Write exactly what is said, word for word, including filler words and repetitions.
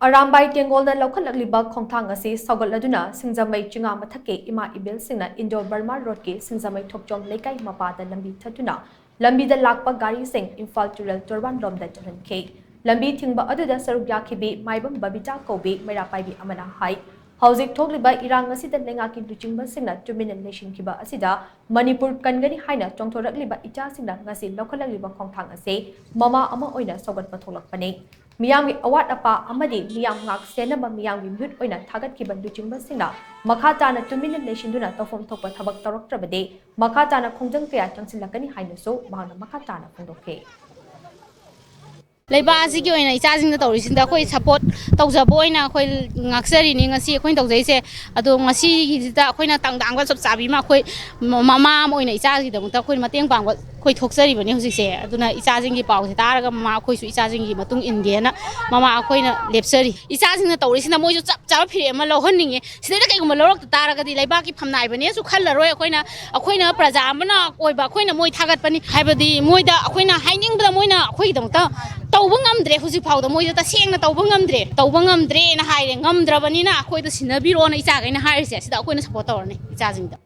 ꯑꯔꯥꯝꯕꯥꯏ ꯇꯦꯡꯒꯣꯜꯗ ꯂꯧꯈꯠꯂꯛꯂꯤꯕ ꯈꯣꯡꯊꯥꯡ ꯑꯁꯤ ꯁꯧꯒꯠꯂꯗꯨꯅ ꯁꯤꯡꯖꯃꯩ ꯆꯤꯉꯥ ꯃꯊꯛꯀꯤ ꯏꯃꯥ ꯏꯕꯦꯜꯁꯤꯡꯅ ꯏꯟꯗꯣ ꯕꯔꯃꯥ ꯔꯣꯗꯀꯤ ꯁꯤꯡꯖꯃꯩ ꯊꯣꯛꯆꯣꯝ ꯂꯩꯀꯥꯏ ꯃꯄꯥꯗ ꯂꯝꯕꯤ ꯊꯠꯇꯨꯅ ꯂꯝꯕꯤꯗ ꯂꯥꯛꯄ ꯒꯥꯔꯤꯁꯤꯡ ꯏꯝꯐꯥꯜ ꯇꯨꯔꯦꯜ ꯇꯣꯔꯕꯥꯟ ꯂꯣꯝꯗ ꯆꯠꯍꯟꯈꯤ꯫ ꯂꯝꯕꯤ ꯊꯤꯡꯕ ꯑꯗꯨꯗ ꯁꯔꯨꯛ ꯌꯥꯈꯤꯕꯤ ꯃꯥꯏꯕꯝ ꯕꯕꯤꯇꯥ ꯀꯧꯕꯤ ꯃꯩꯔꯥ ꯄꯥꯏꯕꯤ ꯑꯃꯅ ꯍꯥꯏ, ꯍꯧꯖꯤꯛ ꯊꯣꯛꯂꯤꯕ ꯏꯔꯥꯡ ꯑꯁꯤꯗ ꯂꯩꯉꯥꯛꯀꯤ ꯂꯨꯆꯤꯡꯕꯁꯤꯡꯅ ꯇꯨꯃꯤꯟꯅ ꯂꯩꯁꯤꯟꯈꯤꯕ ꯑꯁꯤꯗ ꯃꯅꯤꯄꯨꯔ ꯀꯟꯒꯅꯤ ꯍꯥꯏꯅ ꯆꯣꯡꯊꯣꯔꯛꯂꯤꯕ ꯏꯆꯥꯁꯤꯡꯅ ꯉꯁꯤ ꯂꯧꯈꯠꯂꯛꯂꯤꯕ ꯈꯣꯡꯊꯥꯡ ꯑꯁꯤ ꯃꯃꯥ ꯑꯃ ꯑꯣꯏꯅ ꯁꯧꯒꯠꯄ ꯊꯣꯛꯂꯛꯄꯅꯤ꯫ ꯃꯤꯌꯥꯝꯒꯤ ꯑꯋꯥꯠ ꯑꯄꯥ ꯑꯃꯗꯤ ꯃꯤꯌꯥꯝ ꯉꯥꯛ ꯁꯦꯟꯅꯕ ꯃꯤꯌꯥꯝꯒꯤ ꯃꯤꯍꯨꯠ ꯑꯣꯏꯅ ꯊꯥꯒꯠꯈꯤꯕ ꯂꯨꯆꯤꯡꯕꯁꯤꯡꯅ ꯃꯈꯥ ꯇꯥꯅ ꯇꯨꯃꯤꯟꯅ ꯂꯩꯁꯤꯟꯗꯨꯅ ꯇꯧꯐꯝ ꯊꯣꯛꯄ ꯊꯕꯛ ꯇꯧꯔꯛꯇ꯭ꯔꯕꯗꯤ ꯃꯈꯥ ꯇꯥꯅ ꯈꯣꯡꯖꯪ ꯀꯌꯥ ꯆꯪꯁꯤꯜꯂꯛꯀꯅꯤ ꯍꯥꯏꯅꯁꯨ ꯃꯍꯥꯛꯅ ꯃꯈꯥ ꯇꯥꯅ ꯐꯣꯡꯗꯣꯛꯈꯤ꯫ ꯂꯩꯕꯥꯛ ꯑꯁꯤꯒꯤ ꯑꯣꯏꯅ ꯏꯆꯥꯁꯤꯡꯗ ꯇꯧꯔꯤꯁꯤꯡꯗ ꯑꯩꯈꯣꯏ ꯁꯞꯄꯣꯔꯠ ꯇꯧꯖꯕ ꯑꯣꯏꯅ ꯑꯩꯈꯣꯏ ꯉꯥꯛꯆꯔꯤꯅꯤ ꯉꯁꯤ ꯑꯩꯈꯣꯏꯅ ꯇꯧꯖꯩꯁꯦ꯫ ꯑꯗꯣ ꯉꯁꯤꯒꯤꯁꯤꯗ ꯑꯩꯈꯣꯏꯅ ꯇꯥꯡ ꯇꯥꯡꯕ ꯆꯞ ꯆꯥꯕꯤ ꯑꯃ ꯑꯩꯈꯣꯏ ꯃ-, ꯃꯃꯥ ꯑꯃ ꯑꯣꯏꯅ ꯏꯆꯥꯒꯤꯗꯃꯛꯇ ꯑꯩꯈꯣꯏ ꯃꯇꯦꯡ ꯄꯥꯡꯕ ꯑꯩꯈꯣꯏ ꯊꯣꯛꯆꯔꯤꯕꯅꯤ ꯍꯧꯖꯤꯛꯁꯦ꯫ ꯑꯗꯨꯅ ꯏꯆꯥꯁꯤꯡꯒꯤ ꯄꯥꯎꯁꯦ ꯇꯥꯔꯒ ꯃꯃꯥ ꯑꯩꯈꯣꯏꯁꯨ ꯏꯆꯥꯁꯤꯡꯒꯤ ꯃꯇꯨꯡ ꯏꯟꯒꯦꯅ ꯃꯃꯥ ꯑꯩꯈꯣꯏꯅ ꯂꯦꯞꯆꯔꯤ꯫ ꯏꯆꯥꯁꯤꯡꯅ ꯇꯧꯔꯤꯁꯤꯅ ꯃꯣꯏꯁꯨ ꯆꯞ ꯆꯥꯕ ꯐꯤꯔꯦꯞ ꯑꯃ ꯂꯧꯍꯟꯅꯤꯡꯉꯦ꯫ ꯁꯤꯗꯩꯗ ꯀꯩꯒꯨꯝꯕ ꯂꯧꯔꯛꯇ ꯇꯥꯔꯒꯗꯤ ꯂꯩꯕꯥꯛꯀꯤ ꯐꯝꯅꯥꯏꯕꯅꯦꯁꯨ ꯈꯜꯂꯔꯣꯏ꯫ ꯑꯩꯈꯣꯏꯅ, ꯑꯩꯈꯣꯏꯅ ꯄ꯭ꯔꯖꯥ ꯑꯃꯅ ꯑꯣꯏꯕ ꯑꯩꯈꯣꯏꯅ ꯃꯣꯏ ꯊꯥꯒꯠꯄꯅꯤ ꯍꯥꯏꯕꯗꯤ ꯃꯣꯏꯗ ꯑꯩꯈꯣꯏꯅ ꯍꯥꯏꯅꯤꯡꯕꯗ ꯃꯣꯏꯅ ꯑꯩꯈꯣꯏꯒꯤꯗꯃꯛꯇ ꯇꯧꯕ ꯉꯝꯗ꯭ꯔꯦ꯫ ꯍꯧꯖꯤꯛ ꯐꯥꯎꯗ ꯃꯣꯏꯗ ꯇꯁꯦꯡꯅ ꯇꯧꯕ ꯉꯝꯗ꯭ꯔꯦ, ꯇꯧꯕ ꯉꯝꯗ꯭ꯔꯦꯅ ꯍꯥꯏꯔꯦ꯫ ꯉꯝꯗ꯭ꯔꯕꯅꯤꯅ ꯑꯩꯈꯣꯏꯗ ꯁꯤꯟꯅꯕꯤꯔꯣꯅ ꯏꯆꯥꯈꯩꯅ ꯍꯥꯏꯔꯤꯁꯦ, ꯁꯤꯗ ꯑꯩꯈꯣꯏꯅ ꯁꯞꯄꯣꯔꯠ ꯇꯧꯔꯅꯤ ꯏꯆꯥꯁꯤꯡꯗ꯫